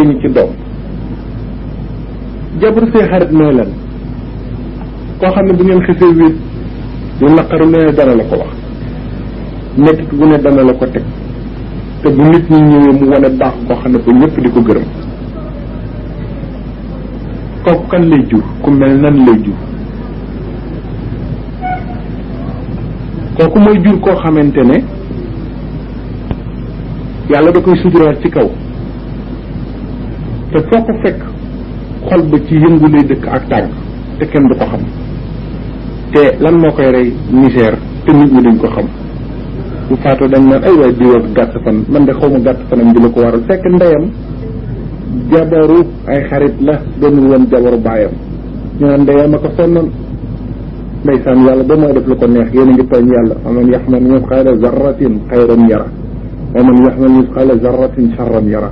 ñu ci doom jabar say xarit mooy lan koo xam ne bu ngeen xisee wéet lu naqaru lu ne dana la ko wax mettit bu ne dana la ko teg te bu nit ñi ñëwee mu wane baax koo xam ne ba ñëpp di ko gërëm kooku kan lay jur ku mel nan lay jur kooku mooy jur koo xamante ne yàlla da koy suturaat ci kaw te foo ko fekk xol ba ci yëngu lay dëkk ak tàgg te kenn du ko xam te lan moo koy rey misère te nit ñi duñ ko xam bu faatoo dañ naan ay waay diw ak gàtt fan man de xaw ma gàtt fanam di la ko waral fekk ndeyam jabaru ay xarit la doonul woon jabaru baayam ñu naan ndeyam a ko sonnoon ndeysaan yàlla ba mooy def lu ko neex yéen a ngi tooñ yàlla aman yaxmal misqaala zarratin xayran yara wa man yaxmal misqaala zarratin charran yara